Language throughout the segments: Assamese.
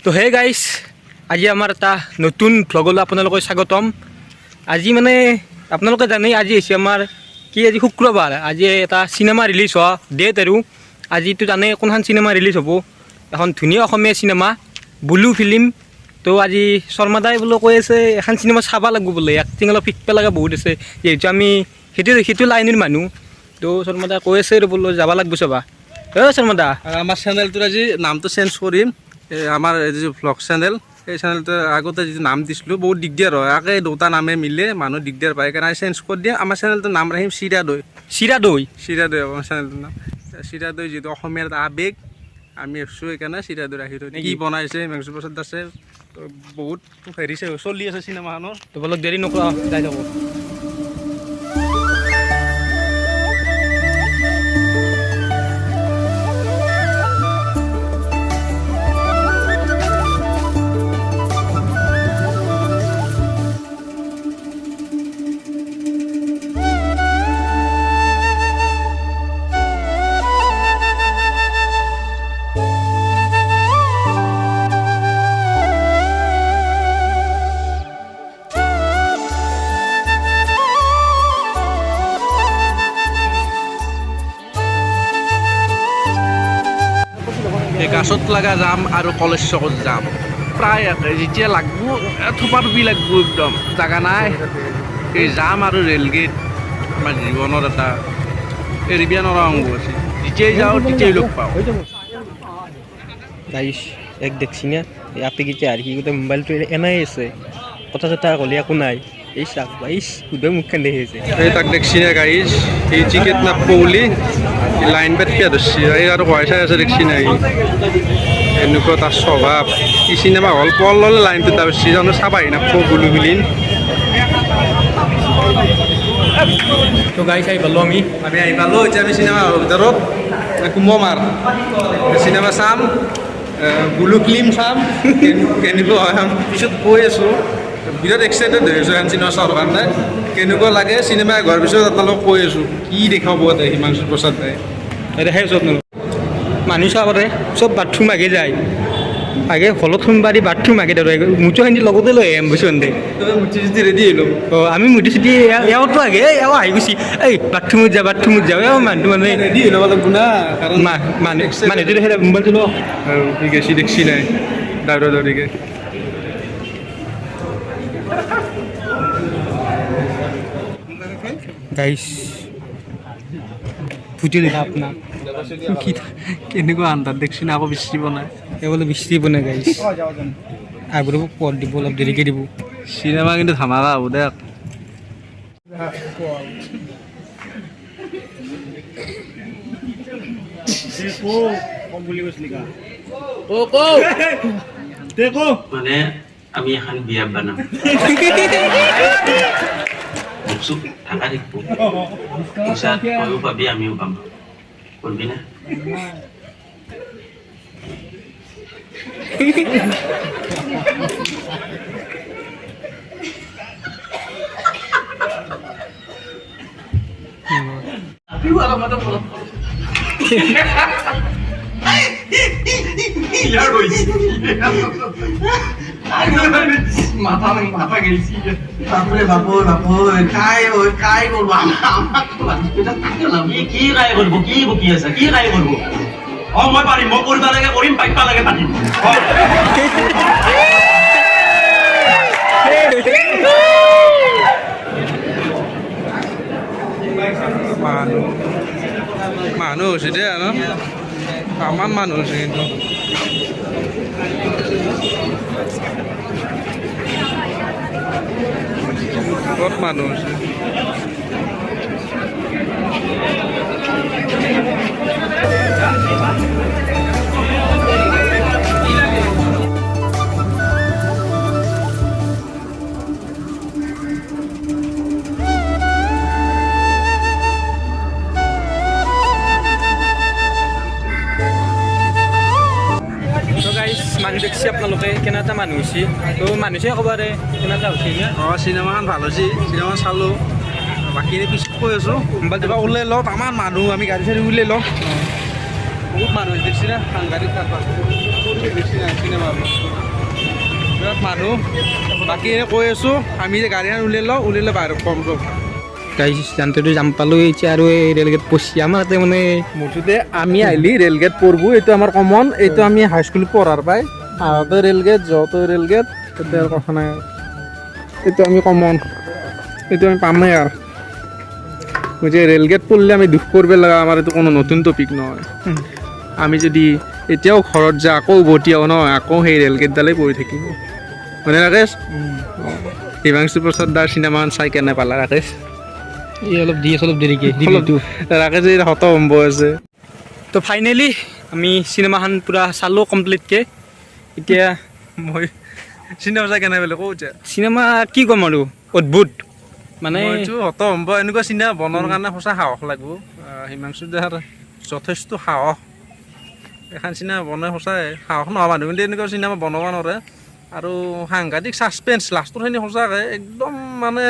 তো হে গাইছ, আজি আমাৰ এটা নতুন ভ্লগলৈ আপোনালোকক স্বাগতম। আজি মানে আপোনালোকে জানেই, আজি হৈছে আমাৰ কি, আজি শুক্ৰবাৰ। আজি এটা চিনেমা ৰিলিজ হোৱা ডেট আৰু আজিতো জানেই কোনখন চিনেমা ৰিলিজ হ'ব। এখন ধুনীয়া অসমীয়া চিনেমা বুলু ফিল্ম। তো আজি শৰ্মাদাই বোলে কৈ আছে এখন চিনেমা চাব লাগিব বোলে, এক্টিং অলপ শিকিব লগা বহুত আছে, যিহেতু আমি সেইটো সেইটো লাইনৰ মানুহ। তো শৰ্মাদাই কৈ আছে আৰু বোলো যাব লাগিব চাবা। অ' শৰ্মাদা। আৰু আমাৰ চেনেলটোৰ আজি নামটো চেঞ্জ কৰিম। এই আমাৰ এই যিটো ভ্লগ চেনেল, সেই চেনেলটোৰ আগতে যিটো নাম দিছিলোঁ, বহুত দিগদাৰ হয়। একে দুটা নামে মিলে মানুহ দিগদাৰ পায়, সেইকাৰণে চেঞ্জ কৰি দিম। আমাৰ চেনেলটোৰ নাম ৰাখিম চিৰা দৈ। চিৰা দৈ। চিৰা দৈ হ'ব আমাৰ চেনেলটোৰ নাম। চিৰা দৈ যিটো অসমীয়াৰ এটা আৱেগ, আমি ভাবছোঁ সেইকাৰণে চিৰা দৈ ৰাখি থৈ দিম। কি বনাইছে হিমাংশু প্ৰসাদ দাসে, তো বহুত হেৰি চলি আছে চিনেমাখনৰ। তো বলক, দেৰি নকৰা, যাই থাকোঁ। এই গাছত লগা যাম আৰু কলেজ চকত যাম প্ৰায় একে। যেতিয়া লাগব থোপা থুপি লাগব, একদম জাগা নাই। এই জাম আৰু ৰেলগেট আমাৰ জীৱনৰ এটা এৰিবিয়া নোৱাৰা অংগ আছে। যেতিয়াই যাওঁ তেতিয়াই লগ পাওঁ। গাইছ, এক দেখছি না, এই আপি কেইটা আৰু সি গোটেই মোবাইলটো এনেই আছে, কথা চথা ক'লে একো নাই। এই চাক, ইছ, সুধে মুখখন দেখি আছে। এই তাক দেখছি না গাইছ, এই টিকেট নাপব বুলি লাইন পাতিয়া ধৰছি। এই আৰু ভয় চাই আছে, দেখছি না? এনেকুৱা তাৰ স্বভাৱ। ই চিনেমা হল পোৱাৰ ল'লে লাইনটো তাৰ জানো চাবাহি নাপব বুলু ফিল্ম। তো গাইছ, আহি পালোঁ আমি। আমি আহি পালোঁ। এতিয়া আমি চিনেমা হলৰ ভিতৰত কুমম আৰু চিনেমা চাম, বুলু ফিল্ম চাম। কেনেকুৱা হয় আমি পিছত কৈ আছোঁ। বিৰাট এক্সাইটেড হৈ আছোঁ এখন চিনেমা চোৱাৰ কাৰণে। কেনেকুৱা লাগে চিনেমা হোৱাৰ পিছত আপোনালোকক কৈ আছোঁ। কি দেখুৱাব তাই হিমাংশু প্ৰসাদ দাই। দেখাই আছোঁ আপোনালোক। মানুহ চাব পাৰে, চব বাথৰুম আগে যায়, আগে হলত সোমবাৰী বাথৰুম আগে ধৰে। মুঠো সেন্দি লগতে লৈ আহিম বুজিছোঁ দে। মুঠি চুটি ৰেডি আহিলোঁ। অঁ, আমি মুঠি চুটি এওঁতো আগে এওঁ আহি গৈছি। এই বাথৰুমত যা, বাথৰুমত যাওঁ। এওঁ মানুহটো মানে ৰেডি হৈ ল'ব লাগিব না, কাৰণ মানুহ মানুহটো দেখে মোবাইলটো ল। আৰু সি গেছি, দেখছি নাই, দাউৰা দাউৰিকৈ। গাইছ, ফুটি দেখা আপোনাক। কি কেনেকুৱা আন্ধাৰ, দেখছি না? আকৌ বেছি বনাই। এই বোলে বৃষ্টি বনে গাইছ, আগৰ পৰ দিব, অলপ দেৰিকৈ দিব। চিনেমা কিন্তু ধামাকা হ'ব দেখ। মানে আমি এখন বিয়া বানাম মুখ থাকা থাকিব, পইচা তয়ো পাবি, আমিও পাম। করবি না? মাথা গেছি। বাপরে বাপ, বাপ খাই ওই খাই করবো আমাক। কি কি কাই কৰিব? কি বকি আছে? কি কাই কৰিব? অ, মই পাৰিম। মই কৰিব লাগে কৰিম, পাৰিব লাগে পাতিম। অ। মানুহ মানুহ হৈছে দেই আৰু তামাম মানুহ হৈছে কিন্তু। বহুত মানুহ হৈছে। তো গাইছ, মানুহ দেখছি আপোনালোকে, কেনে এটা মানুহ হৈছে। তো মানুহ চাই ক'ব পাৰে কেনে এটা হৈছে না। অঁ, চিনেমাখন ভাল হৈছে, চিনেমা চালোঁ। বাকী এনেই পিছত কৈ আছোঁ। মোবাইলটো কিবা ওলাই লওঁ, তামাম মানুহ। আমি গাড়ী চাড়ী উলিয়াই লওঁ। বহুত মানুহ হৈছে, দেখছি না? সাংঘাতিক। দেখছি না চিনেমা? বিৰাট মানুহ। বাকী এনে কৈ আছোঁ, আমি যে গাড়ীখন উলিয়াই লওঁ, উলিয়াই লৈ বাহিৰত কম ৰ'ব। গাইজ, জানতেতো যাম পালোঁ। এতিয়া আৰু এই ৰেলগেট পচি আমাৰ তাতে মানে মুঠতে আমি আহিলি ৰেলগেট পঢ়বো, এইটো আমাৰ কমন। এইটো আমি হাইস্কুল পঢ়াৰ পাই আহোঁতে ৰেলগেট, যাওঁতে ৰেলগেট, তাতে আৰু কথা নাই আৰু। এইটো আমি কমন, এইটো আমি পামেই আৰু। গতিকে ৰেলগেট পঢ়িলে আমি দুখ কৰিব লগা আমাৰ এইটো কোনো নতুন টপিক নহয়। আমি যদি এতিয়াও ঘৰত যা আকৌ উভতি আহোঁ নহয়, আকৌ সেই ৰেলগেটডালেই পৰি থাকিব। মানে ৰাকেশ, হিমাংশু প্ৰসাদ দাৰ চিনেমাখন চাই কেনে পালা ৰাকেশ? এই অলপ দি আছে, অলপ দেৰিকে ৰিভিউটো। ৰাকেশ এই হতভম্ব আছে। তো ফাইনেলি আমি চিনেমাখন পূৰা চালোঁ কমপ্লিটকৈ এতিয়া। মই চিনেমা চাই কেনে পালো কওঁ এতিয়া। চিনেমা কি ক'ম আৰু, অদ্ভুত মানে। মইতো হতভম্ব। এনেকুৱা চিনেমা বনোৱাৰ কাৰণে সঁচা সাহস লাগিব। হিমাংশু দাৰ যথেষ্ট সাহস। এখন চিনেমা বনাই সঁচাই সাহস নোহোৱা মানুহ কিন্তু এনেকুৱা চিনেমা বনাব নোৱাৰে। আৰু সাংঘাতিক ছাছপেঞ্চ লাষ্টৰখিনি, সঁচাকৈ একদম মানে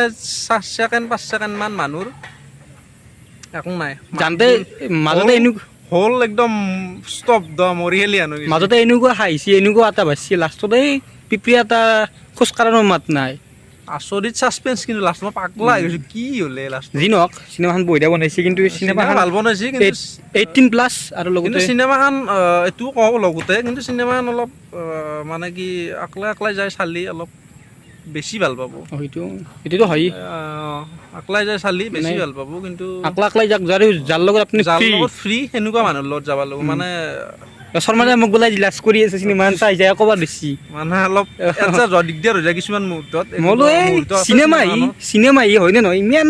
4 ছেকেণ্ড 5 ছেকেণ্ডমান মানুহৰ একো নাই। জানতে মাজতে এনেকুৱা হ'ল একদম স্তব্ধ মৰি হেলি আনো। মাজতে এনেকুৱা হাঁহিছে, এনেকুৱা এটা ভাবছি, লাষ্টত এই পিঁপৰি এটা খোজ কঢ়াৰো মাত নাই। আচৰিত ছাছপেঞ্চ, কিন্তু লাষ্ট মই পাগলা হৈ গৈছো, কি হ'লে লাষ্ট। যি নহওক, চিনেমাখন বঢ়িয়া বনাইছে, কিন্তু চিনেমা চিনেমাখন ভাল বনাইছে, কিন্তু 18+ আৰু কিন্তু লগতে চিনেমাখন এইটোও কওঁ লগতে, কিন্তু চিনেমাখন অলপ মানে কি আকলাই আকলাই যায় চালি অলপ বেছি ভাল পাব। অ, সেইটোতো হয়। আকলাই যায় চালি বেছি মানে ভাল পাব, কিন্তু আকলা আকলাই যাক, যাৰ যাৰ লগত আপুনি যাৰ ফ্ৰী লগত ফ্ৰী, সেনেকুৱা মানুহৰ লগত যাব লাগিব মানে। শৰ্মাদাই মোক বোলাই লাজ কৰি আছে, চিনেমা চাই যায় ক'ৰবাত বেছি। মানে অলপ এডজাষ্ট হোৱা দিগদাৰ হৈ যায় কিছুমান মুহূৰ্তত। মই বোলো এনেকুৱা এই মুহূৰ্ত আছে চিনেমা ই চিনেমাখনত। চিনেমা ই হয়নে নহয়, ইমান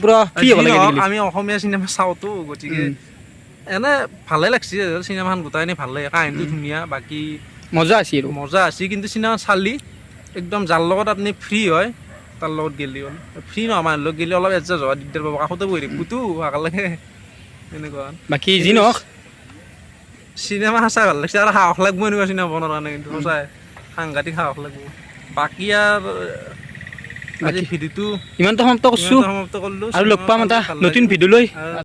পুৰা ফ্ৰী হ'ব যি লাগে নহওক, আজিকালি। আমি অসমীয়া চিনেমা চাওঁতো, গতিকে এনে ভালে লাগছে চিনেমাখন গোটাই, এনে ভালে, কাহিনীটো ধুনীয়া, বাকী মজা আছে আৰু। মজা আছে। কিন্তু চিনেমা চালি একদম যাৰ লগত আপুনি ফ্ৰী হয় তাৰ লগত গেলি হ'ল। ফ্ৰী নহয় মানুহৰ লগত গেলি অলপ এডজাষ্ট হোৱা দিগদাৰ পাব, কাষতে বহি থাকিবতো একেলগে এনেকুৱা। বাকী যি নহওক, চিনেমা সঁচাই ভাল লাগিছে আৰু সাহস লাগিব এনেকুৱা চিনেমা বনোৱাৰ কাৰণে, কিন্তু সঁচাই সাংঘাতিক সাহস লাগিব। বাকী আৰু আজি বাকী ভিডিঅ'টো ইমানটো সমাপ্ত কৰিছোঁ। ইমানতে সমাপ্ত কৰিলোঁ। আৰু লগ পাম এটা ভাল নতুন লাগিল। ভিডিঅ' লৈ। আৰু